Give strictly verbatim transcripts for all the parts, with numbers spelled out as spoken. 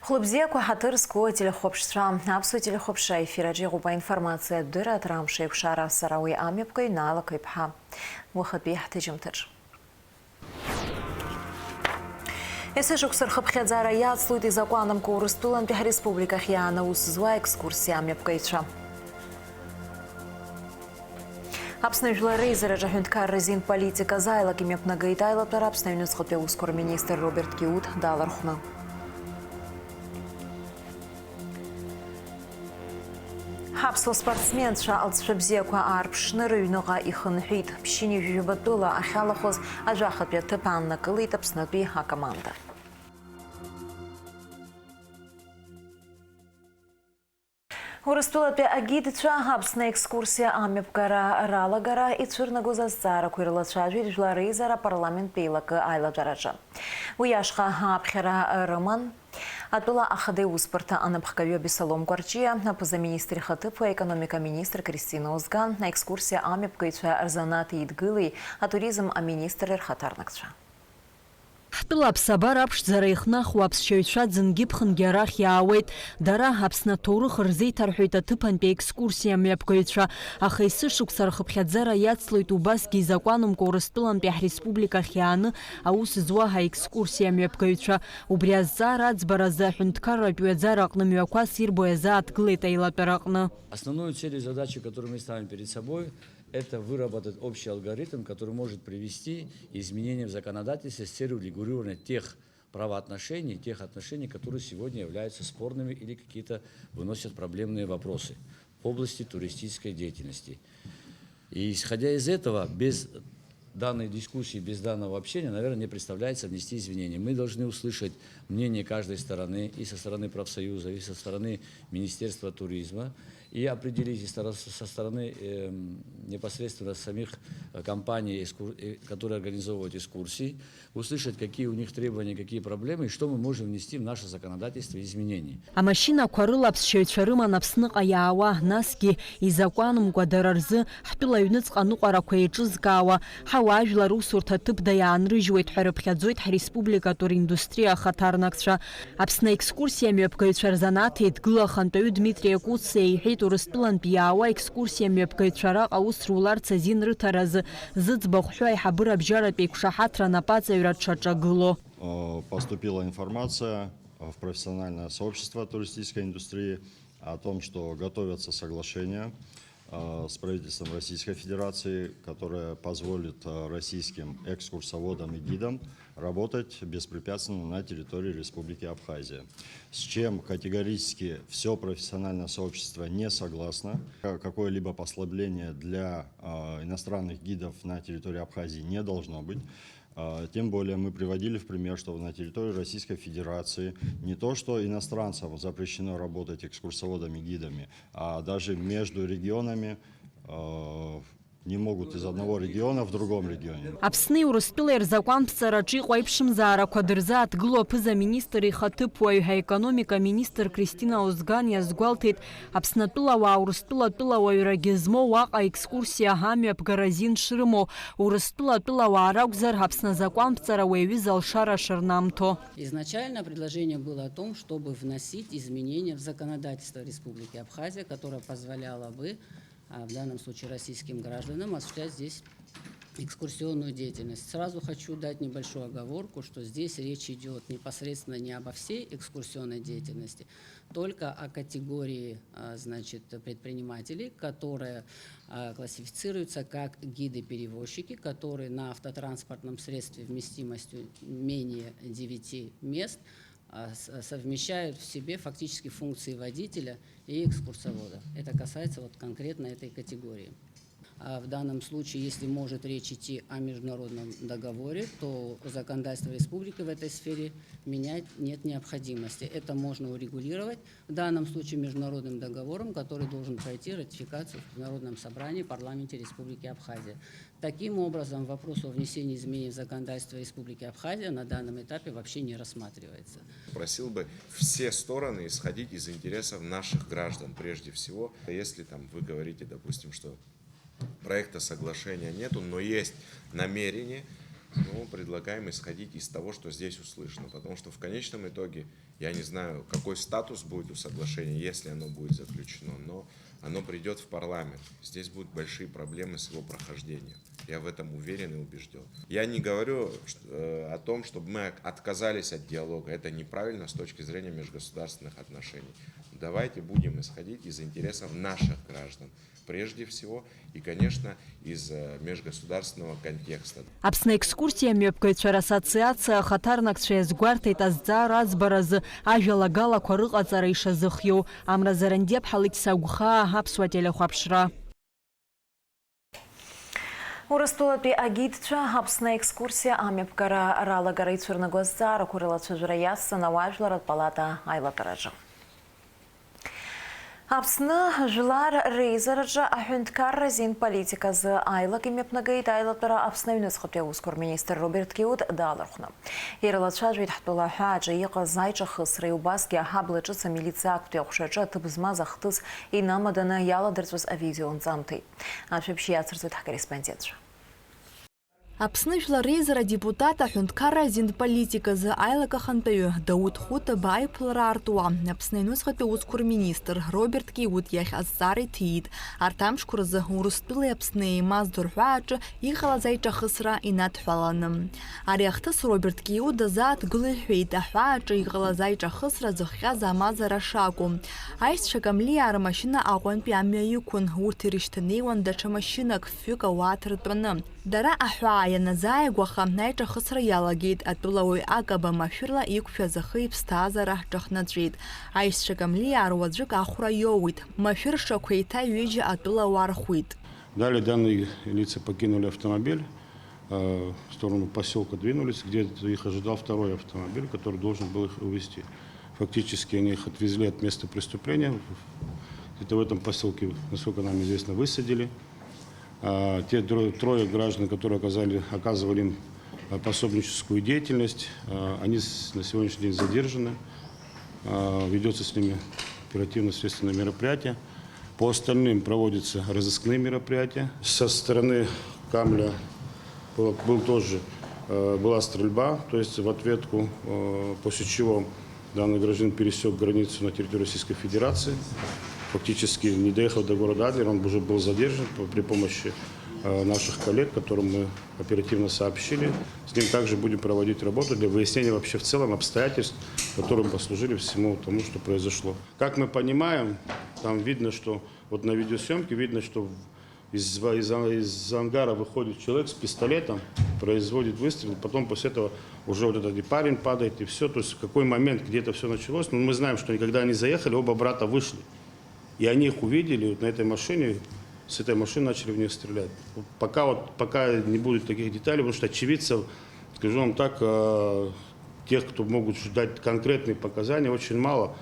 Хәлыбзиақәа, ҳаҭыр зқәу ателехәаԥшцәа, аԥсуа телехәаԥшра аефир аҿы иҟоуп аинформациатә дырраҭара Амш еиқәшара, сара уи амҩаԥгаҩ Наала Қыԥҳа. Уахатәи ҳҭыжьымҭаҿ. Есышықәса рхыԥхьаӡара иацлоит изакәанымкәа Урыстәылантәи ҳреспубликахь иааны аус зуа аекскурсиа амҩаԥгаҩцәа. Аԥсны жәлар реизараҿы аҳәынҭқарра азин политика азааилак имҩаԥнагеит аилатәара Аԥсны аҩныҵҟатәи аусқәа рминистр Роберт Киут далархәны. Ҳаԥсуа спортсменцәа алҵшәа бзиақәа аарԥшны рыҩныҟа ихынҳәит. Ԥшьынҩажәи жәаба тәыла ахьалахәыз ажәахатәи аҭыԥ ааннакылеит Аԥснытәи акоманда. Урыстәылатәи агидцәа Аԥсны аекскурсиа амҩаԥгара ралагара ицәырнагоз азҵаарақәа ирылацәажәеит Жәлар Реизара апарламенттә еилакы аилатәараҿы. Уи ашҟа ааԥхьара рыман атәыла ахада иусбарҭа анапхгаҩы Абессалом Кәарҷиа, аԥыза-министр ихаҭыԥуаҩ, аекономика аминистр Кристина Озган, аекскурсиа амҩаԥгаҩцәа рзанааҭ еидгылеи атуризм аминистри рхаҭарнакцәа. Ҳтәыла аԥсабара аԥшӡара ихнахуа аԥсшьаҩцәа ӡынгьы-ԥхынгьы арахь иаауеит. Дара Аԥсны аҭоурых рзеиҭарҳәоит аҭыԥантәи аекскурсиа мҩаԥгаҩцәа. Аха есышықәса рхыԥхьаӡара иацлоит убасгьы изакәанымкәа Урыстәылантәи ҳреспубликахь иааны аус зуа ҳаекскурсиа мҩаԥгаҩцәа. Убри азҵаара аӡбаразы аҳәынҭқарратә ҩаӡара аҟны мҩақәас ирбо иазааҭгылеит аилатәара аҟны. Основную цель и задачу, которую мы ставим перед собой, это выработать общий алгоритм, который может привести изменения в законодательстве с целью регулирования тех правоотношений, тех отношений, которые сегодня являются спорными или какие-то выносят проблемные вопросы в области туристической деятельности. И исходя из этого, без данной дискуссии, без данного общения, наверное, не представляется внести изменения. Мы должны услышать мнение каждой стороны, и со стороны профсоюза, и со стороны Министерства туризма, и определить и стара-, со стороны, эм, непосредственно самих, э, компаний, экскур-, э, которые организовывают экскурсии, услышать, какие у них требования, какие проблемы, и что мы можем внести в наше законодательство изменения. Амашьынақәа рыла аԥсшьаҩцәа рыман Аԥсныҟа иаауа, насгьы изакәанымкәа дара рзы ҳтәыла аҩныҵҟа аныҟәарақәа еиҿызкаауа, ҳауаажәлар усурҭа ҭыԥда иаанрыжьуеит ҳәа рыԥхьаӡоит ҳреспублика атуриндустриа ахаҭарнакцәа. Аԥсны аекскурсиа мҩаԥгаҩцәа рзанааҭ еидгыла ахантәаҩы Дмитри Акуциа иҳәеит, Урыстәылантә иаауа аекскурсиа мҩаԥгаҩцәа араҟа аус руларц азин рыҭаразы зыӡбахә ҳәоу аиҳабыра абжьаратә еиқәшаҳаҭра анапаҵаҩра дшаҿагыло. Э, поступила информация в профессиональное сообщество туристической индустрии о том, что готовятся соглашения, э, с правительством Российской Федерации, которое позволит, э, российским экскурсоводам и гидам работать беспрепятственно на территории Республики Абхазия. С чем категорически всё профессиональное сообщество не согласно. Ка-, какое-либо послабление для, э, иностранных гидов на территории Абхазии не должно быть. А, тем более мы приводили в пример, что на территории Российской Федерации не то, что иностранцам запрещено работать экскурсоводами, гидами, а даже между регионами, э, не могут из одного региона в другом регионе. Аԥсни Урыстәылеи рзакәанԥҵараҿы иҟоу аиԥшымзаарақәа дырзааҭгыло аԥыза-министр ихаҭыԥуаҩ, аекономика аминистр Кристина Озган иазгәалҭеит, Аԥснатәылауаа Урыстәыла атәылауаҩрагьы змоу уаҟа аекскурсиа амҩаԥгара азин шрымоу, Урыстәыла атәылауаа ракәзар, Аԥсны азакәанԥҵара уи аҩыза алшара шырнамҭо. Изначально предложение было о том, чтобы вносить изменения в законодательство Республики Абхазия, которое позволяло бы, а, в данном случае российским гражданам осуществлять здесь экскурсионную деятельность. Сразу хочу дать небольшую оговорку, что здесь речь идёт непосредственно не обо всей экскурсионной деятельности, только о категории, а, значит, предпринимателей, которые, а, классифицируются как гиды-перевозчики, которые на автотранспортном средстве вместимостью менее девяти мест, а, с-, совмещают в себе фактически функции водителя и экскурсовода. Это касается вот конкретно этой категории. А в данном случае, если может речь идти о международном договоре, то законодательство республики в этой сфере менять нет необходимости. Это можно урегулировать в данном случае международным договором, который должен пройти ратификацию в Народном собрании, парламенте Республики Абхазия. Таким образом, вопрос о внесении изменений в законодательство Республики Абхазия на данном этапе вообще не рассматривается. Просил бы все стороны исходить из интересов наших граждан прежде всего. Если там вы говорите, допустим, что проекта соглашения нету, но есть намерение Ну, предлагаем исходить из того, что здесь услышано, потому что в конечном итоге я не знаю, какой статус будет у соглашения, если оно будет заключено, но оно придет в парламент. Здесь будут большие проблемы с его прохождением. Я в этом уверен и убежден. Я не говорю что, э, о том, чтобы мы отказались от диалога. Это неправильно с точки зрения межгосударственных отношений. Давайте будем исходить из интересов наших граждан, прежде всего, и, конечно, из э, межгосударственного контекста. Аԥсны аекскурсиа мҩаԥгаҩцәа рассоциациа ахаҭарнакцәа иазгәарҭеит азҵаара аӡбаразы ажәалагалақәа рыҟаҵара ишазыхиоу. Амра Зарандиаԥҳа, Лықьса Гәхаа, Аԥсуа телехәаԥшра. Урыстәылатәи агидцәа Аԥсны аекскурсиа амҩаԥгара ралагара ицәырнаго азҵаарақәа рылацәажәара иасҵан ауаажәларратә палата аилатәараҿы. Аԥсны жәлар реизараҿы аҳәынҭқарра азин политиказы аилак имҩаԥнагеит аилатәара Аԥсны аҩныҵҟатәи аусқәа рминистр Роберт Киут далархәны. Ирылацәажәеит ҳтәыла аҳәааҿы иҟаз аиҿахысреи убасгьы аҳабла ҿыц амилициа актәи аҟәшаҿы аҭыԥ змаз ахҭыс инамаданы иаладырҵәаз авидео нҵамҭеи. Ашәаԥшь иацырҵоит ҳкорреспондентцәа. Аԥсны Жәлар Реизара адепутат, аҳәынҭқарра азин политиказы аилак ахантәаҩы Дауҭ Хәытаба аиԥылара аартуа, Аԥсны аҩныҵҟатәи аусқәа рминистр Роберт Киут иахь азҵаара иҭиит, арҭ амшқәа рзы Урыстәылеи Аԥсни еимаздо рҳәааҿы иҟалаз аиҿахысра инадҳәаланы. Ари ахҭыс Роберт Киут дазааҭгыло иҳәеит, аҳәааҿы иҟалаз аиҿахысра зыхҟьаз амазара шакәу. Аишьцәа Камлиаа рмашьына Аҟәантәи амҩа иқәын, урҭ ирышьҭанеиуан даҽа машьынак, фҩык ауаа ҭыртәаны. Дара аҳәаа ианазааигәаха, аиҿахысра иалагеит, атәылауаҩ Акаба машәырла иқәшәаз ахы иԥсҭазаара ҿахнаҵәеит. Аишьцәа Камлиаа руаӡәык ахәра иоуит, машәыршақә еиҭаҩыжьа атәылауаа рхәит. Далее данные лица покинули автомобиль, э, в сторону поселка двинулись, где их ожидал второй автомобиль, который должен был их увезти. Фактически они их отвезли от места преступления. Где-то в этом поселке, насколько нам известно, высадили. А, те тро-, трое граждан, которые оказали, оказывали им, а, пособническую деятельность, а, они с-, на сегодняшний день задержаны. А, ведётся с ними оперативно-следственное мероприятие. По остальным проводятся разыскные мероприятия. Со стороны Камля было, был тоже, э, была стрельба, то есть в ответку, э, после чего данный гражданин пересёк границу на территории Российской Федерации. Фактически, не доехав до города Адлер, он уже был задержан по-, при помощи, э, наших коллег, которым мы оперативно сообщили. С ним также будем проводить работу для выяснения вообще в целом обстоятельств, которые послужили всему тому, что произошло. Как мы понимаем, там видно, что вот на видеосъёмке видно, что из, из, из ангара выходит человек с пистолетом, производит выстрел, потом после этого уже вот этот и парень падает, и всё. То есть в какой момент, где это всё началось, ну, мы знаем, что они, когда они заехали, оба брата вышли. И они их увидели, вот на этой машине, с этой машины начали в них стрелять. Вот пока вот, пока не будет таких деталей, потому что очевидцев, скажу вам так, э, тех, кто могут дать конкретные показания, очень мало.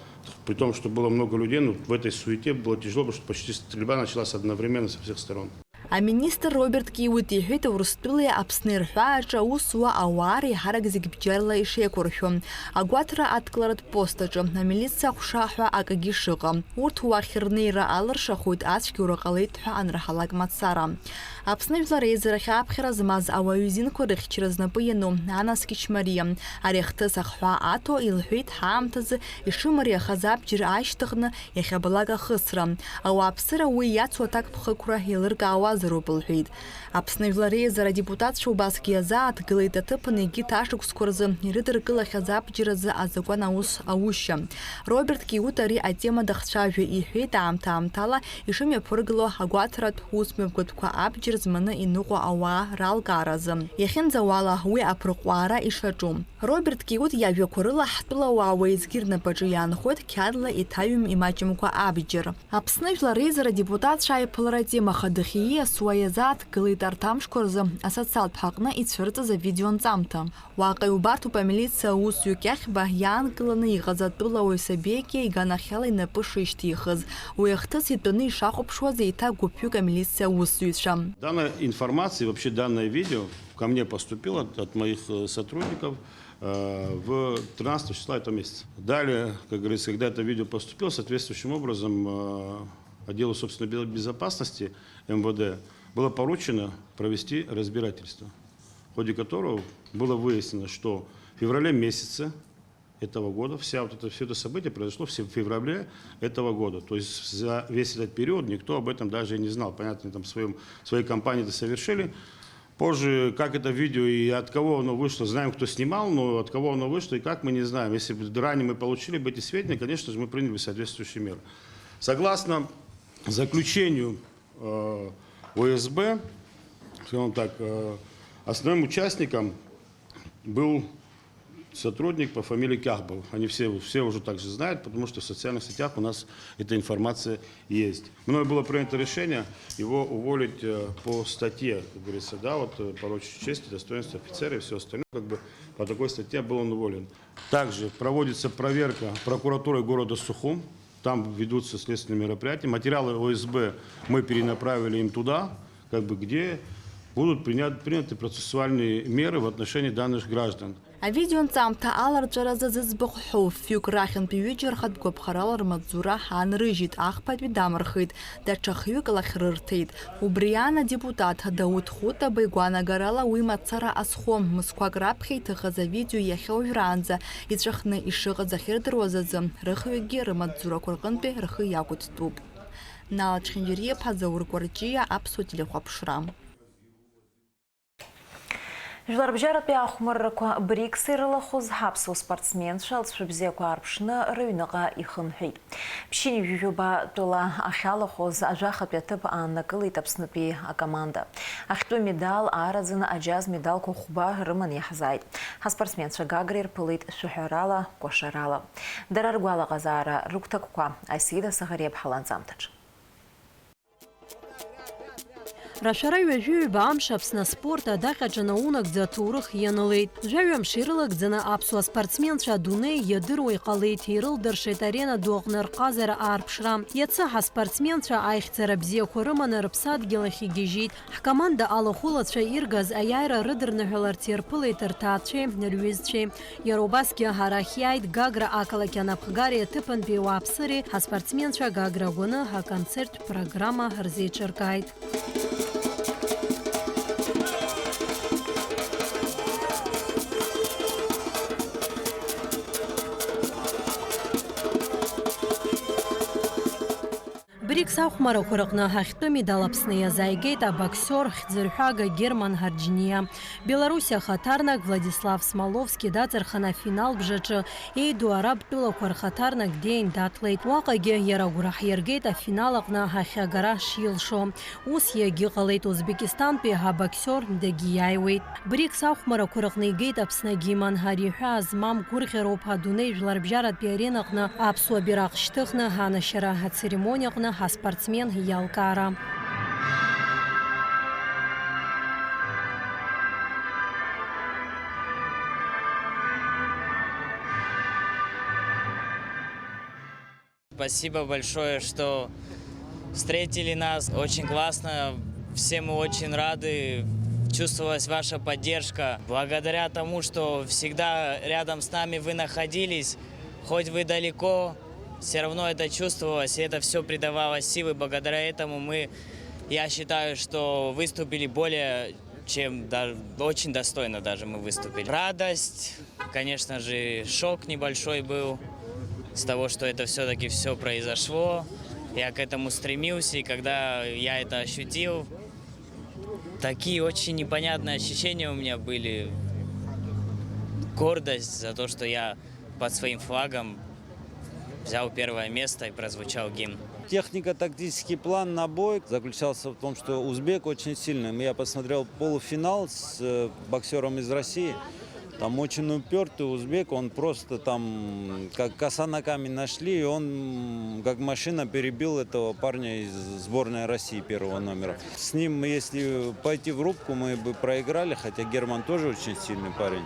При том, что было много людей, ну, в этой суете было тяжело, потому что почти стрельба началась одновременно со всех сторон. Аминистр Роберт Киут иҳәеит, Урыстәылеи Аԥсни рҳәааҿы аусуа ауаа реиҳарак зегь бџьарла ишеиқәыршәо, агәаҭара адкыларатә пост аҿы амилициа аҟәша ҳәа акгьы шыҟам. Урҭ уахь рнеира алыршахоит, ацәгьоура ҟалеит ҳәа анраҳалак мацара. Аԥсны Жәлар Реизарахь аԥхьара змаз ауаҩы изинқәа рыхьчара знапы иану Анаскьыч Мариа ари ахҭыс ахҳәаа аҭо илҳәеит, ҳаамҭазы ишымариахаз абџьар аашьҭыхны иахьабалак ахысра. Ауааԥсыра уи иацу аҭакԥхықәра еилыркаауазароуп, лҳәеит. Аԥсны Жәлар Реизара адепутатцәа убасгьы иазааҭгылеит аҭыԥан егьырҭ ашықәсқәа рзы ирыдыркылахьаз абџьар азы азакәан аус аушьа. Роберт Киут ари атема дахцәажәо иҳәеит, аамҭа-аамҭала ишымҩаԥыргало агәаҭаратә усмҩаԥгатәқәа абџьар зманы иныҟәо ауаа ралкааразы. Иахьынӡауала уи аԥырҟәаара ишаҿу. Роберт Киут иажәақәа рыла, ҳтәылауаа уеизгьы рнапаҿы иаанхоит қьаадла иҭаҩым имаҷымкәа абџьар. Аԥсны Жәлар Реизара адепутатцәа аиԥылара атема хадахь ииасуа иазааҭгылеит арҭ амшқәа рзы асоциалтә ҳаҟны ицәырҵыз авидеонҵамҭа. Уаҟа иубарҭоуп амилициа аусзуҩык иахьба иаанкыланы иҟаз атәылауаҩ Сабекиа иганахьала инапы шишьҭихыз. Уи ахҭыс итәаны ишахәаԥшуаз еиҭа гәыԥҩык амилициа аусзуҩцәа. Данная информация, вообще данное видео ко мне поступило от моих, э, сотрудников, э, в тринадцатого числа этого месяца. Далее, как говорится, когда это видео поступило, соответствующим образом, э, отделу собственной бе-, безопасности М В Д было поручено провести разбирательство. в ходе которого было выяснено, что в феврале месяце этого года, вся вот это, все это событие произошло в се-, феврале этого года. То есть за весь этот период никто об этом даже и не знал. Понятно, они там в своем, своей компании это совершили. Позже, как это видео и от кого оно вышло, знаем, кто снимал, но от кого оно вышло и как, мы не знаем. Если бы ранее мы получили бы эти сведения, конечно же, мы приняли бы соответствующие меры. Согласно заключению э, ОСБ, скажем так, э, основным участником был сотрудник по фамилии Кяхбов. Они все, все уже также знают, потому что в социальных сетях у нас эта информация есть. Мною было принято решение его уволить, э, по статье, как говорится, да, вот, э, порочить честь и достоинство офицера и все остальное, как бы по такой статье был он уволен. Также проводится проверка прокуратурой города Сухум. Там ведутся следственные мероприятия. Материалы ОСБ мы перенаправили им туда, как бы, где будут принят-, приняты процессуальные меры в отношении данных граждан. Авидеонҵамҭа аларҵәаразы зыӡбахә ҳәоу фҩык рахьынтә ҩыџьа рхатә гәаԥхарала рмаҵзура аанрыжьит, ахԥатәи дамырхит, даҽа хҩык лахь рырҭеит. Убри аан адепутат Дауҭ Хәытаба игәаанагарала уи мацара азхом, мызқәак раԥхьа иҭыхыз авидео иахьа уажәраанӡа иҵәахны ишыҟаз ахьырдыруаз азы, рыхҩыкгьы рымаҵзурақәа рҟынтәи рхы иақәыҭтәуп. Нала Чхинџьариа-иԥа, Заур Кәарҷиа, Аԥсуа телехәаԥшра. Жәларбжьаратәи ахәмаррақәа БРИКС ирылахәыз ҳаԥсуа спортсменцәа лҵшәа бзиақәа аарԥшны рыҩныҟа ихынҳәит. Ԥшьынҩажәижәаба тәыла ахьалахәыз ажәахатәи аҭыԥ ааннакылеит Аԥснытәи акоманда. Ахьтәы медал аараӡаны аџьаз медалқәа хәба рыманы иаҳзааит. Ҳаспортсменцәа Гагра ирԥылеит шәаҳәарала, кәашарала. Дара ргәалаҟазаара рыгәҭакқәа Асида Саӷариаԥҳа ланҵамҭаҿы. Рашәара ҩажәи ҩба амш Аԥсны аспорт адаҟьаҿы наунагӡа аҭоурых ианылеит. Жәаҩа мшы ирылагӡаны аԥсуа спортсменцәа адунеи иадыруа иҟалеит, ирылдыршеит арена ду аҟны рҟазара аарԥшра. Иацы ҳаспортсменцәа аихьӡара бзиақәа рыманы рыԥсадгьыл ахь игьежьит. Ҳкоманда алахәылацәа иргаз аиааира рыдырныҳәаларц ирԥылеит рҭаацәеи рҩызцәеи. Иара убасгьы арахь иааит Гагра ақалақь анапхгареи аҭыԥантәи ауааԥсыреи, ҳаспортсменцәа Гагра агәаны аконцерттә программа рзеиҿыркааит. БРИКС ахәмарақәа рҟны ахьтәы медал Аԥсны иазааигеит абоксиор хьӡырҳәага Герман Ҳарџьниа. Белоруссиа ахаҭарнак Владислав Смоловски даҵырхын, афинал бжаҿы еиду араб тәылақәа рхаҭарнак диаин даҭлеит. Уаҟагьы иара агәра ҳиргеит афинал аҟны ахьагара шилшо. Ус иагьыҟалеит, Узбекистантәи абоксиор дагьиааиуеит. БРИКС ахәмарақәа рыҟны игеит Аԥсны агимн. Ари ҳәаа змам гәырӷьароуп адунеи жәларбжьаратәи аренаҟны аԥсуа бираҟ шьҭыхны анашьара ацеремониаҟны ҳаспортсмен иалкаара. Спасибо большое, что встретили нас. Очень классно. Все мы очень рады. Чувствовалась ваша поддержка. Благодаря тому, что всегда рядом с нами вы находились, хоть вы далеко, все равно это чувствовалось, и это все придавало силы. Благодаря этому мы, я считаю, что выступили более чем, да, очень достойно даже мы выступили. Радость, конечно же, шок небольшой был с того, что это все-таки все произошло. Я к этому стремился, и когда я это ощутил, такие очень непонятные ощущения у меня были. Гордость за то, что я под своим флагом взял первое место и прозвучал гимн. Технико-тактический план на бой заключался в том, что узбек очень сильный. Я посмотрел полуфинал с, э, боксером из России. Там очень упертый узбек, он просто там, как коса на камень нашли, и он, м, как машина перебил этого парня из сборной России первого номера. С ним, если пойти в рубку, мы бы проиграли, хотя Герман тоже очень сильный парень.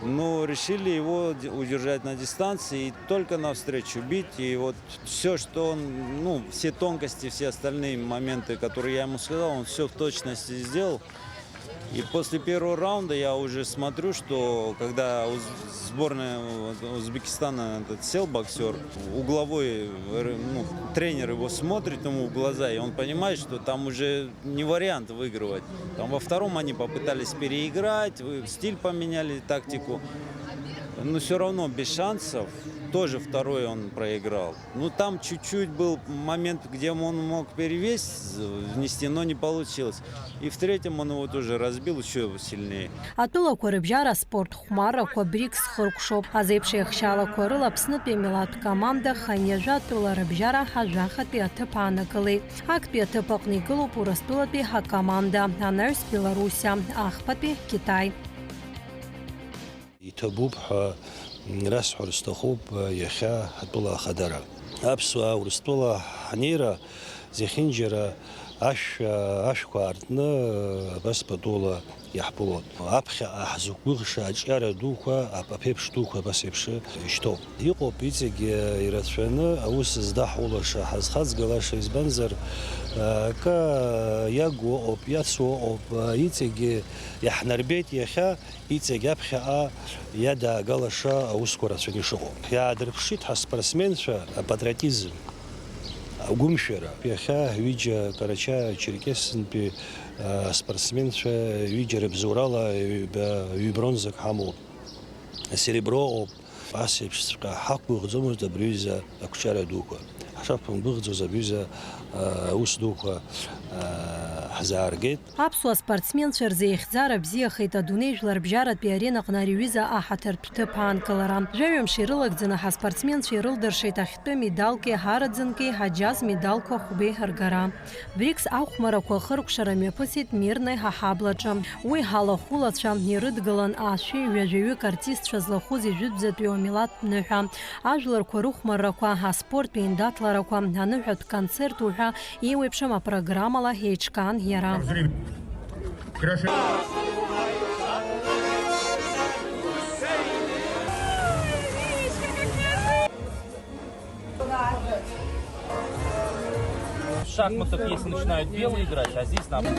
Но решили его д-, удержать на дистанции и только навстречу бить. И вот все, что он, ну, все тонкости, все остальные моменты, которые я ему сказал, он все в точности сделал. И после первого раунда я уже смотрю, что когда уз- сборная, вот, Узбекистана, этот сел боксер, угловой, э, ну, тренер его смотрит ему в глаза, и он понимает, что там уже не вариант выигрывать. Там во втором они попытались переиграть, вы- стиль поменяли, тактику. Но все равно без шансов. Тоже второй он проиграл. Ну, там чуть-чуть был момент, где он мог перевес внести, но не получилось. И в третьем он его тоже разбил, еще сильнее. Атәылақәа рыбжьара аспорт хәмаррақәа БРИКС хыркәшоуп. Азеиԥш еихшьаалақәа рыла Аԥснытәи амилаҭтә команда хынҩажәа атәыла рыбжьара ажәахатәи аҭыԥ аанагылеит. Актәи аҭыԥ аҟны игылоуп Урыстәылатәи акоманда, анаҩс Белоруссиа, ахԥатәи Китай. Иҭабуп ҳәа расҳәар сҭахуп иахьа ҳтәыла ахадара. Аԥсуаа Урыстәыла ҳнеира зехьынџьара ашә, ашәқәа аартны абас патула иаҳԥылоит. Аԥхьаҟа ҳзықәгәыӷша аҿиара дуқәа, ап-, аԥеиԥш дуқәа абас еиԥш ишьҭоуп. Иҟоуп иҵегьы ирацәаны аус здаҳулаша, ҳазхаҵгылаша, избанзар, акы иагу ыҟоуп, иацу ыҟоуп, иҵегьы иаҳнарбеит иахьа. Иҵегь аԥхьаҟа иадаагалаша аусқәа рацәаны ишыҟоу. Иаадырԥшит ҳаспортсменцәа апатриотизм, агәымшәара. Иахьа ҩыџьа Карачаево-Черкесынтәи, а, спортсменцәа ҩыџьа рыбзоурала ҩба, ҩбронзак ҳамоуп. Асеребро ыҟоуп. Ас еиԥшҵәҟьа ҳақәгәыӷӡомызт абри аҩыза ақәҿиара дуқәа. Ҳшақәымгәыӷӡоз абри аҩыза, а, аус дуқәа, а, ҳзааргеит. Аԥсуа спортсменцәа рзы ихьӡара бзиахеит адунеи жәларбжьаратәи аренаҟны ари аҩыза аҳаҭыртә ҭыԥ аанкылара. Жәаҩа мшы ирылагӡаны ҳаспортсменцәа ирылдыршеит ахьтәы медалки аҳараӡынки аџьаз медалқәа хәбеи ргара. БРИКС ахәмарақәа ахыркәшара мҩаԥысит Мирнои аҳаблаҿы. Уи ҳалахәылацәа ирыдгылан ашәи ҩажәаҩык артистцәа злахәыз ижәытәӡатәи амилаҭтә ныҳәа, ажәларқәа рыхәмаррақәа, аспорттә еиндаҭларақәа, аныҳәатә концерт уҳәа еиуеиԥшым апрограммала еиҿкаан иара. В шахматах, если начинают белые играть, а здесь наоборот.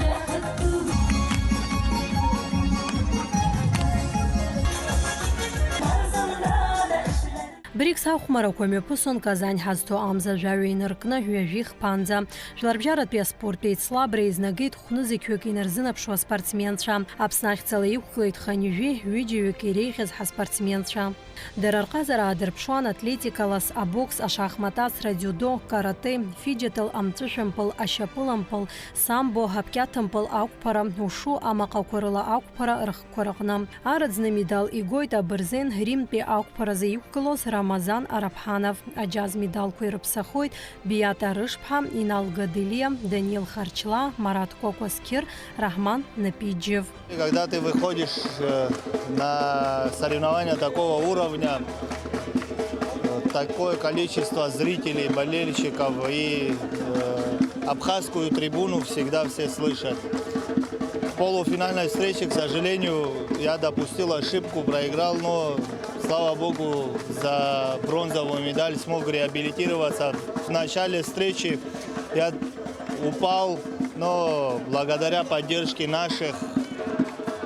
БРИКС ахәмарақәа мҩаԥысон Казань ҳазҭо амза жәаҩа инаркны ҩажәи хԥанӡа. Жәларбжьаратәи аспорттә еицлабра еизнагеит хәнызқьҩык инарзынаԥшуа спортсменцәа. Аԥсны ахьӡала иқәгылеит хынҩажәи ҩыџьаҩык иреиӷьыз ҳаспортсменцәа. Дара рҟазара аадырԥшуан атлетика лас, абокс, ашахмат асра, дзиудо, каратэ, фиџьатыл, амҵәышәымпыл, ашьапылампыл, самбо, аԥкьаҭымпыл ақәԥара, ушу, амаҟақәа рыла ақәԥара рхкқәа рыҟны. Араӡны медал игоит абырзен Римтәи ақәԥаразы иқәгылоз Рамазан Араԥҳанов. Аџьаз медалқәа ирыԥсахоит Биата Рышԥҳа, Инал Гаделиа, Данил Харчлаа, Марат Кәакәасқьыр, Раҳман Напиџьев. Когда ты выходишь, э, на соревнования такого уровня, э, такое количество зрителей, болельщиков и, э, абхазскую трибуну всегда все слышат. В полуфинальной встрече, к сожалению, я допустил ошибку, проиграл, но, слава богу, за бронзовую медаль смог реабилитироваться. В начале встречи я упал, но благодаря поддержке наших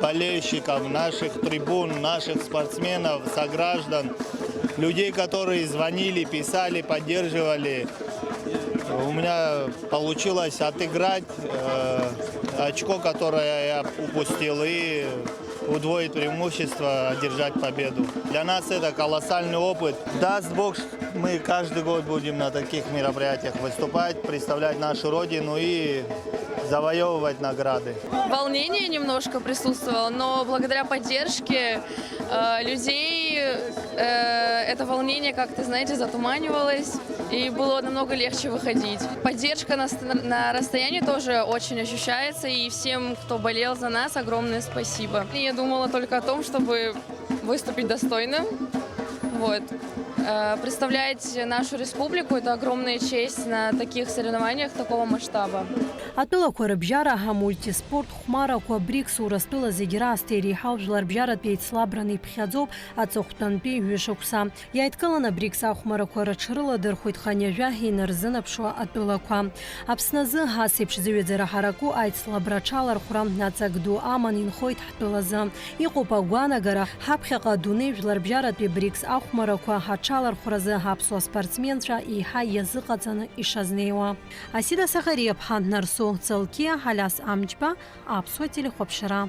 болельщиков, наших трибун, наших спортсменов, сограждан, людей, которые звонили, писали, поддерживали, у меня получилось отыграть, э, очко, которое я упустил, и удвоить преимущество, одержать победу. Для нас это колоссальный опыт. Даст Бог, мы каждый год будем на таких мероприятиях выступать, представлять нашу Родину и завоевывать награды. Волнение немножко присутствовало, но благодаря поддержке, э, людей, э, это волнение как-то, знаете, затуманивалось, и было намного легче выходить. Поддержка на ст-, на расстоянии тоже очень ощущается, и всем, кто болел за нас, огромное спасибо. Я думала только о том, чтобы выступить достойно. Вот. Э, Представлять нашу республику — это огромная честь на таких соревнованиях такого масштаба. Атәылақәа рыбжьара амультиспорт хәмарақәа БРИКС Урыстәыла зегь раасҭа иреиҳау жәларбжьаратә еицлабран иԥхьаӡоуп аҵыхәтәантәи ҩышықәса. Иааидкыланы БРИКС ахәмарақәа рыҽрыладырхәеит хынҩажәа инарзынаԥшуа атәылақәа. Аԥсны азы ас еиԥш зыҩаӡара ҳараку аицлабра аҽалархәра аҵак ду аман инхоит ҳтәылазы. Иҟоуп агәаанагара, ҳаԥхьаҟа адунеи жәларбжьаратәи БРИКС ахәмарақәа аҽалархәразы аԥсуа спортсменцәа еиҳа иазыҟаҵаны ишазнеиуа. Асида Сахариаԥҳа, Нарсоу Цалқьиа, Алиас Амҷба, Аԥсуа телехәаԥшра.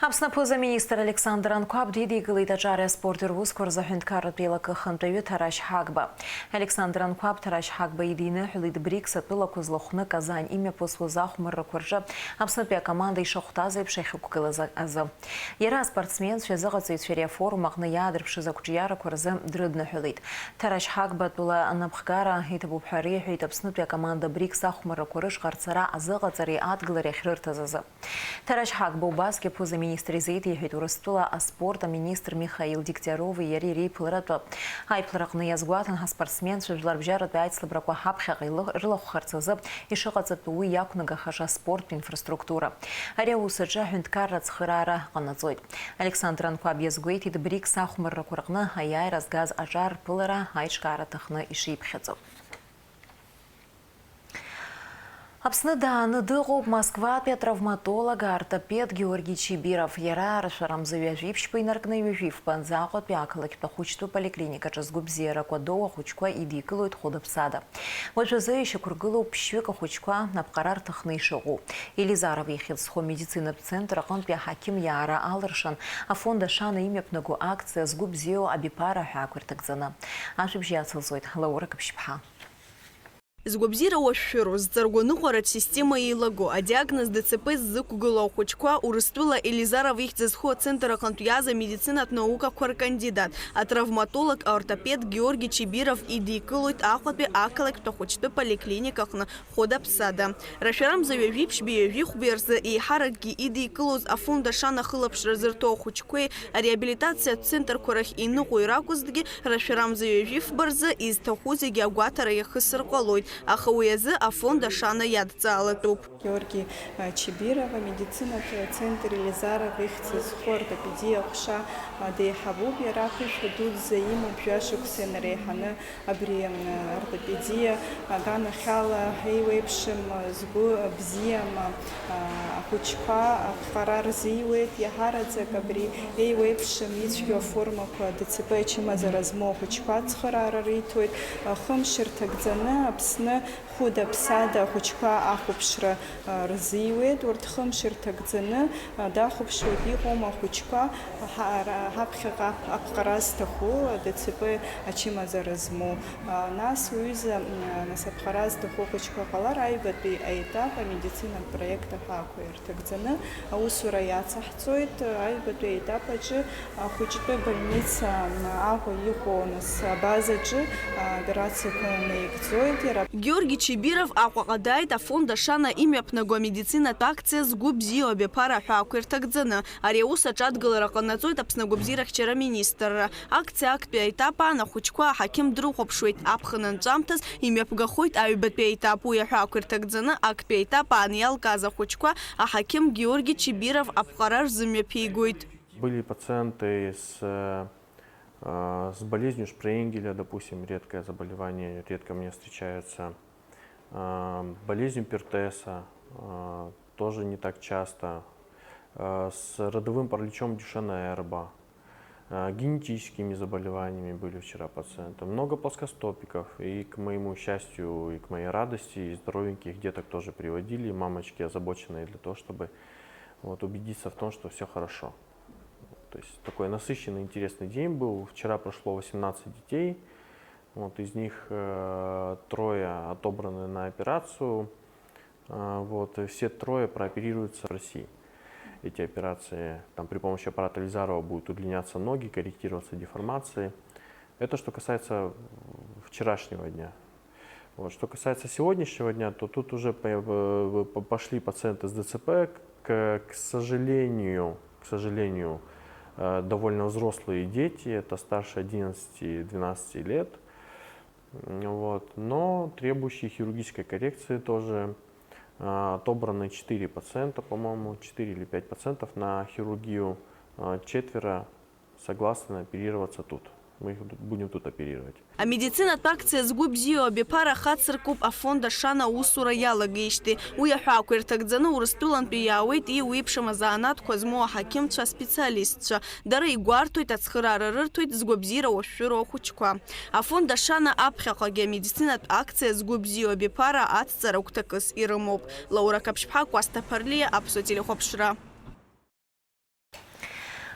Аԥсны аԥыза-министр Александр Анқәаб дидикылеит аҿареи аспорти русқәа рзы аҳәынҭқарратә еилакы ахантәаҩы Ҭарашь Ҳагба. Александр Анқәаб Ҭарашь Ҳагба идиныҳәалеит БРИКС атәылақәа злахәны Казань имҩаԥысуаз ахәмаррақәа рҿы Аԥснытәи акоманда ишахәҭаз еиԥш иахьықәгылаз азы. Иара аспортсменцәеи азыҟаҵаҩцәеи ари афорум аҟны иаадырԥшыз ақәҿиарақәа рзы дрыдныҳәалеит. Ҭарашь Ҳагба атәыла анапхгара иҭабуп ҳәа реиҳәеит Аԥснытәи акоманда БРИКС ахәмаррақәа рышҟа рцара, азыҟаҵареи адгылареи ахьрырҭаз азы. Ҭарашь Ҳагба убасгьы аԥыза-министр изеиҭеиҳәеит Урыстәыла аспорт аминистр Михаил Дегтярови иареи реиԥыларатәы. Аиԥылараҟны иазгәаҭан, ҳаспортсменцәа жәларбжьаратәи аицлабрақәа ҳаԥхьаҟа илых-, рылахәхарц азы ишыҟаҵатәу уи иақәнагахаша аспорттә инфраструктура. Ари аус аҿы аҳәынҭқарра ацхыраара ҟанаҵоит. Александр Анқәаб иазгәеиҭеит, БРИКС ахәмаррақәа рҟны аиааира згаз аҿар рԥылара аиҿкаара аҭахны ишиԥхьаӡо. Аԥсны дааны дыҟоуп Москватәи атравматолог, аортопед Георги Чибиров. Иара арашәара мза ҩажәи ԥшьба инаркны ҩажәи фбанӡа Аҟәатәи ақалақьтә ахәыҷтәы поликлиникаҿы згәабзиара кәадоу ахәыҷқәа идикылоит хәыда-ԥсада. Уажәазы ишьақәыргылоуп ԥшьҩык ахәыҷқәа аԥҟара рҭахны ишыҟоу. Елизаров ихьӡ зху амедицинатә центр аҟынтәи аҳақьым иаара алыршан, афонд Ашана имҩаԥнаго акциа Згәы бзиоу абиԥара ҳәа ақәирҭагӡаны. Ажәабжь иацылҵоит Лаура Қыԥшьԥҳа. Згәабзиара уашәшәыроу, зҵаргәаныҟәаратә система еилаго, адиагноз Д Ц П ззықәгылоу ахәыҷқәа Урыстәыла Елизаров ихьӡ зху ацентр аҟынтә иааз амедицинатә наукақәа ркандидат, атравматолог, аортопед Георги Чибиров идикылоит Аҟәатәи ақалақьтә ахәыҷтәы поликлиникаҟны хәыда-ԥсада. Рашәара мза ҩажәи ԥшьбеи ҩажәи хәбеи рзы еиҳаракгьы идикылоз афонд Ашана ахылаԥшра зырҭо ахәыҷқәеи ареабилитациатә центрқәа рахь иныҟәо иракәызҭгьы, рашәара мза ҩажәи фба рзы изҭаху зегьы агәаҭара иахысыр ҟалоит, аха уи азы афонд Ашана иадҵаалатәуп. Георги Чибиров амедицинатә центр Елизаров ихьӡ зху ортопедиа аҟәша деиҳабуп. Иара аԥышәа дуӡӡа имоуп, жәашықәса инареиҳаны абри ортопедиа аганахьала еиуеиԥшым, згәы бзиам ахәыҷқәа аԥҟара рзиуеит. Иаҳараӡак абри еиуеиԥшым ицәгьоу аформақәа Д Ц П ачымазара змоу ахәыҷқәа ацхыраара риҭоит. Хымш ирҭагӡаны Аԥсны хәыда-ԥсада ахәыҷқәа ахәаԥшра рзиуеит. Урҭ хымш ирҭагӡаны дахәаԥшуеит, иҟоума ахәыҷқәа ҳа-, ра-, ҳаԥхьаҟа ап-, аԥҟара зҭаху, Д Ц П ачымазара змоу. Нас уҩыза, м, нас аԥҟара зҭаху ахәыҷқәа ҟалар, аҩбатәи аетап амедицинатә проект аҳәаақәа ирҭагӡаны аусура иацаҳҵоит. Аҩбатәи аетап аҿы ахәыҷтәы больница, м, Аҟәа иҟоу, нас абазаҿы, а, операциақәа наигӡоит иара. Георги Чибиров Аҟәаҟа дааит афонд Ашана имҩаԥнаго амедицинатә акциа Згәы бзиоу абиаԥара аҳәаақәа ирҭагӡаны. Ари аус аҿы адгылара ҟанаҵоит Аԥсны агәабзиарахьчара аминистрра. Акциа актәи аетап аан ахәыҷқәа аҳақьым дрыхәаԥшуеит, аԥхын анҵәамҭаз имҩаԥгахоит аҩбатәи аетап. Уи аҳәаақәа ирҭагӡаны актәи аетап аан иалкааз ахәыҷқәа аҳақьым Георги Чибиров аԥҟара рзымҩаԥигоит. Были пациенты с, э, с болезнью Шпренгеля, допустим, редкое заболевание, редко мне встречается. Э, болезнью Пертеса, э, тоже не так часто. Э, с родовым параличом Дюшена-Эрба. Э, генетическими заболеваниями были вчера пациенты. Много плоскостопиков. И, к моему счастью, и к моей радости, и здоровеньких деток тоже приводили. Мамочки озабоченные для того, чтобы вот убедиться в том, что всё хорошо. То есть такой насыщенный, интересный день был. Вчера прошло восемнадцать детей. Вот, из них, э, трое отобраны на операцию. Э, вот, и все трое прооперируются в России. Эти операции, там при помощи аппарата Елизарова будут удлиняться ноги, корректироваться деформации. Это что касается вчерашнего дня. Вот. Что касается сегодняшнего дня, то тут уже по-, э, по-, пошли пациенты с Д Ц П. К, к сожалению, к сожалению, Э, довольно взрослые дети, это старше одиннадцати-двенадцати лет. М, вот. Но требующие хирургической коррекции тоже, э, отобраны четыре пациента, по-моему, четыре или пять пациентов на хирургию. Э, четверо согласны оперироваться тут. Мы их ду-, будем тут оперировать. Амедицинатә акциа «Згәы бзиоу абиԥара» хацыркуп афонд «Ашана» аусура иалагеижьҭеи. Уи аҳәаақәа ирҭагӡаны Урыстәылантәи иаауеит еиуеиԥшым азанааҭқәа змоу аҳақьымцәа, аспециалистцәа. Дара игәарҭоит, ацхыраара рырҭоит згәабзиара уашәшәыроу ахәыҷқәа. Афонд «Ашана» аԥхьаҟагьы амедицинатә акциа «Згәы бзиоу абиԥара» ацҵара гәҭакыс ирымоуп. Лаура Қаԥшьԥҳа, Кәасҭа Ԥарлиа, Аԥсуа телехәаԥшра.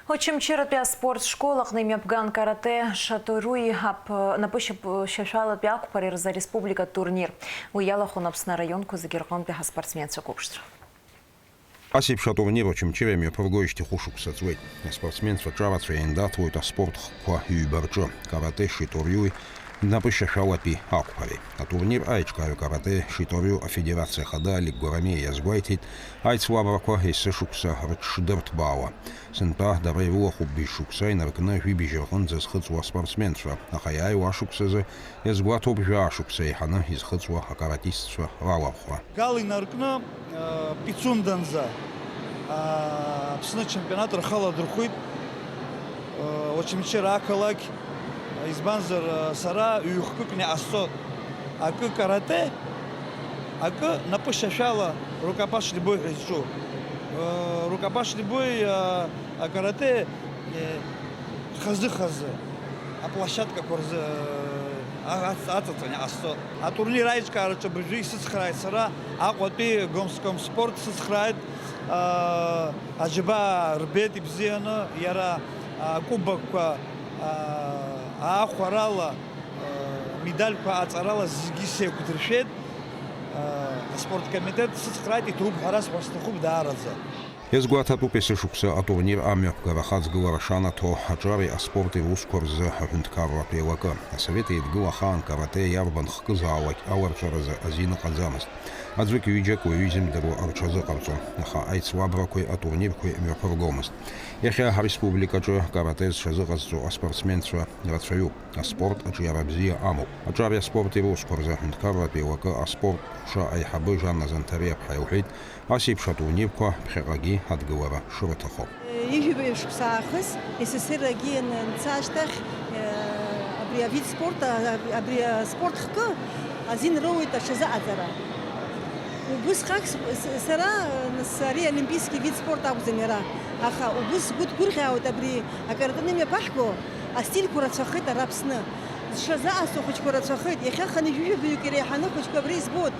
Очамчыратәи аспорт школ аҟны имҩаԥган каратэ шаториуи ап-, напышьашәалатәи ақәԥареи рзы ареспубликатә турнир. Уи иалахәын Аԥсны араионқәа зегьы рҟынтәи ҳаспортсменцәа қәыԥшцәа. Ас еиԥш атурнир Очамчыра имҩаԥыргоижьҭеи хәышықәса ҵуеит. Аспортсменцәа ҿарацәа еиндаҭлоит аспорт хкқәа ҩба рҿы, каратэ шиториуи напышьашәалатәи ақәԥареи. Атурнир аиҿкааҩ каратэ шиториу афедерациа ахада Алик Гәарамиа иазгәеиҭеит, аицлабрақәа есышықәса рыҽшдырҭбаауа. Сынтәа дара ирылахәуп быжь шықәса инаркны жәибжь рҟынӡа зхыҵуа аспортсменцәа, аха иааиуа ашықәсазы иазгәаҭоуп жәаа шықәса еиҳаны изхыҵуа акаратистцәа ралархәра. Гал инаркны, э, Пицунданӡа, э, Аԥсны ачемпионат рхы аладырхәит, э, Очамчыра ақалақь, избанзар, э, сара ҩ-хкыкны иҟасҵоит. Акы каратэ, акы напышьашәала рукопашный бой ҳәа изҿу. Э, рукопашный бой, э, акаратэ, э, хазы-хазы, аплощадкақәа рзы, э, а-, аҵ-, аҵаҵаны иҟасҵоит. Атурнир аиҿкаараҿы абыржәы исыцхрааит сара, Аҟәатәи Гомскомспорт сыцхрааит, э, аџьабаа рбеит ибзианы, иара, э, акубокқәа, э, аахәарала, медальқәа аҵарала зегьы сеиқәдыршәеит. Аспорткомитет сыцхрааит, иҭоуп ҳәа расҳәар сҭахуп даараӡа. Иазгәаҭатәуп есышықәса атурнир амҩаԥгара ахаҵгылара шанаҭо аҿари аспорти русқәа рзы аҳәынҭқарратә еилакы. Асовет Еидгыла ахаан каратэ иарбан хкызаалак аларҵәаразы азин ыҟаӡамызт. Аӡәык-ҩыџьак уаҩы изымдыруа рҽазыҟарҵон, аха аицлабрақәеи атурнирқәеи мҩаԥыргомызт. Иахьа ҳареспубликаҿы каратэ зҽазыҟазҵо аспортсменцәа рацәаҩуп. Аспорт аҿиара бзиа амоуп. Аҿари аспорти русқәа рзы аҳәынҭқарратә еилакы аспорт ҟәша аиҳабы Жанна Занҭариаԥҳа илҳәеит, ас еиԥш атурнирқәа ԥхьаҟагьы адгылара шрыҭаху. Ҩажәа шықәса аахыс С С С Р-агьы ианца ашьҭахь, абри авид спорта, абри аспорт хкы азин роуеит аҽазыҟаҵара. Убысҟак с-, с-, сара, нас, ари олимпийский вид спорта акәӡам иара, аха убыс сгәы ҭгәырӷьаауеит абри акаратэ имҩаԥаҳго. Астильқәа рацәахеит ара Аԥсны. Зҽазыҟасҵо ахәыҷқәа рацәахеит. Иахьа хынҩажәижәаба-ҩык иреиҳаны ахәыҷқәа абра избоит.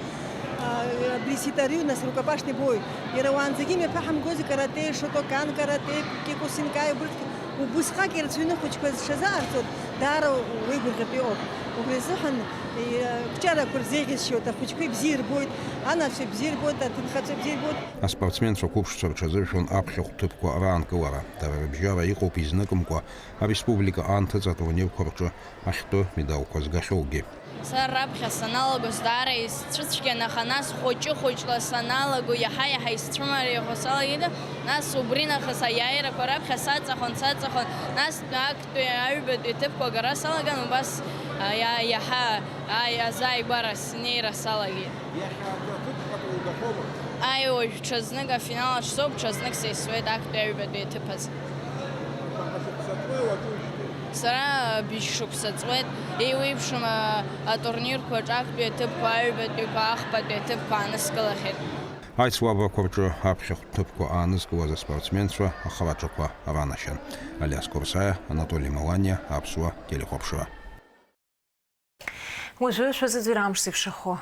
А, абри ситориу, нас, рукопашный бой. Иара уаанӡагьы имҩаԥаҳамгози каратэ, шотокан каратэ, киокусинкай, убырҭ убысҟак ирацәаҩны ахәыҷқәа зҽазыҟарҵоит, даара уеигәырӷьартә иҟоуп. Убри азыҳәан, и-, ақәҿиарақәа рзеиӷьасшьоит, ахәыҷқәа ибзиа ирбоит, анацәа ибзиа ирбоит, аҭынхацәа ибзиа ирбоит. Аспортсменцәа қәыԥшцәа рҽазыршәон аԥхьахә ҭыԥқәа раанкылара. Дара рыбжьара иҟоуп изныкымкәа ареспублика анҭыҵ атурнирқәа рҿы ахьтәы медалқәа згахьоугьы. Сара раԥхьа саналагоз даара исцәыцәгьан, аха нас хәыҷы-хәыҷла саналаго иаҳа-иаҳа исцәымариахо салагеит, нас убри нахыс аиааирақәа раԥхьа саҵахон, саҵахон, нас актәи аҩбатәи аҭыԥқәа агара салаган, убас, а, иа-, иаҳа, ааи, азааигәара снеира салагеит. Иахьа аҭыԥ хатәы угахьоума? Ааи, уажә ҽазнык афинал аҿы соуп, ҽазнык сеисуеит актәи аҩбатәи аҭыԥ азы. Шаҟа шықәса ҵуеи уаҿуижьҭеи? Сара быжь шықәса ҵуеит, еиуеиԥшым, а, атурнирқәа аҿы актәи аҭыԥқәа, аҩбатәиқәа, ахԥатәи аҭыԥқәа ааныскылахьеит. Аицлабрақәа рҿы аԥхьахә ҭыԥқәа аанызкылаз аспортсменцәа ахраҿақәа ранашьан. Алиас Курсаиа, Анатоли Маланиа, Аԥсуа телехәаԥшра. Уажәы шәазыӡырҩ амш зеиԥшрахо.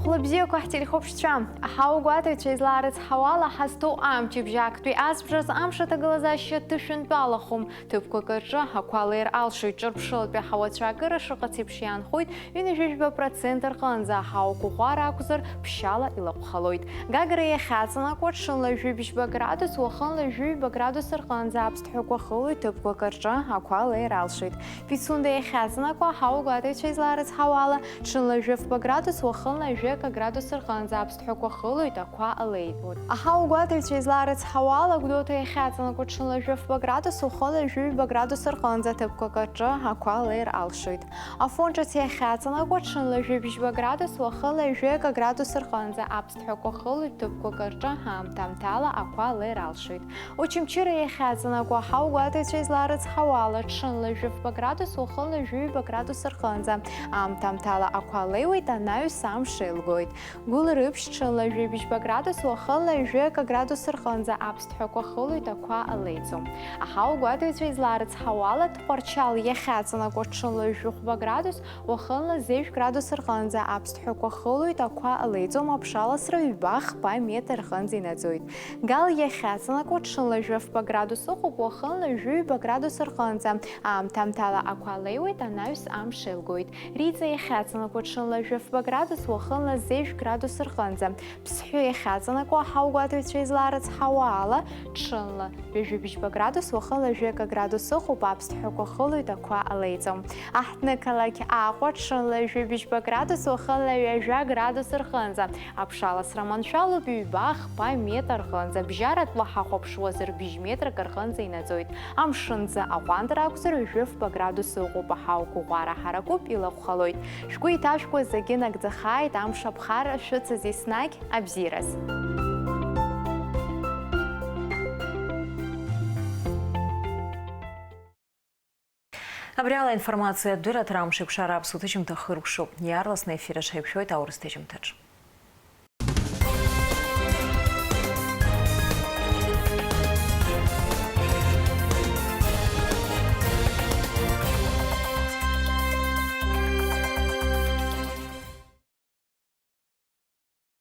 Хәлабзиақәа ҳтелехәаԥшцәа, аҳауа гәаҭаҩцәа излаарыцҳауала, ҳазҭоу амчыбжь актәи азбжазы амш аҭагылазаашьа ҭышәынтәалахом. Ҭыԥқәак рҿы ақәа леир алшоит, ҿырԥшылатәи аҳауа цәаакыра шыҟац еиԥш иаанхоит, ҩынҩажәижәба процент рҟынӡа, аҳауа қәыӷәӷәара акәзар, ԥшьшьала илаҟәхалоит. Гагра иахьаҵанакуа, ҽынла жәибжьба градус, уахынла жәаҩба градус рҟынӡа аԥсҭҳәақәа хылоит, ҭыԥқәак рҿы ақәа леир алшоит. Пицунда иахьаҵанакуа, аҳауа гәаҭаҩцәа излаарыцҳауала, ҽынла жәафба градус, уахынла жәак градус рҟынӡа аԥсҭҳәақәа хылоит, ақәа леиуеит. Аҳауагәаҭаҩцәа излаарыцҳауа ала, Гәдоуҭа иахьаҵанакуа ҽынла жәафба градус, уахынла жәаҩба градус рҟынӡа ҭыԥқәак рҿы ақәа леир алшоит. Афон ҿыц иахьаҵанакуа ҽынла жәибжьба градус, уахынла ҩажәи акы градус рҟынӡа аԥсҭҳәақәа хылоит, ҭыԥқәак рҿы аамҭа-аамҭала ақәа леир алшоит. Очамчыра иахьаҵанакуа аҳауагәаҭаҩцәа излаарыцҳауа ала, ҽынла жәафба градус, уахынла жәаҩба градус рҟынӡа аамҭа-аамҭала ақәа леиуеит, анаҩс амш еилгоит. Гәылрыԥшь ҽынла жәибжьба градус, уахынла ҩажәи акы градус рҟынӡа аԥсҭҳәақәа хылоит, ақәа леиӡом. Аҳауагәаҭаҩцәа излаарыцҳауа ала, Тҟәарчал иахьаҵанакуа ҽынла жәохәба градус, уахынла зежә градус рҟынӡа аԥсҭҳәақәа хылоит, ақәа леиӡом, аԥшаласра ҩба-хԥа метр рҟынӡа инаӡоит. Гал иахьаҵанакуа ҽынла жәафба градус ыҟоуп, уахынла ҩажәи ҩба градус рҟынӡа аамҭа-аамҭала ақәа леиуеит, анаҩс амш еилгоит. Риҵа иахьаҵанакуа ҽынла жәафба градус, уахынла зежә градус рҟынӡа. Ԥсҳәы иахьаҵанакуа аҳауагәаҭаҩцәа излаарыцҳауа ала, ҽынла ҩажәибжьба градус, уахынла ҩажәи акы градус ыҟоуп, аԥсҭҳәақәа хылоит, ақәа леиӡом. Аҳҭнықалақь Аҟәа ҽынла ҩажәибжьба градус, уахынла ҩажәа градус рҟынӡа. Аԥшаласра маншәалоуп ҩба-хԥа метр рҟынӡа, бжьаратәла ҳахәаԥшуазар быжь метрак рҟынӡа инаӡоит. Амшынӡы аҟәандара акәзар, ҩажәи фба градус ыҟоуп, аҳауа гәыӷәара ҳаракуп, илахәхалоит. Шәгәы иҭашәкуа зегьы нагӡахааит, амш аԥхара шәыцыз еснагь абзиараз. Абри ала аинформациатә дырраҭара Амшеиқәшара аԥсуа ҭыжьымҭа хыркәшоуп. Иаарласны аефир аҿы ҳаиқәшәоит аурыс ҭыжьымҭаҿ.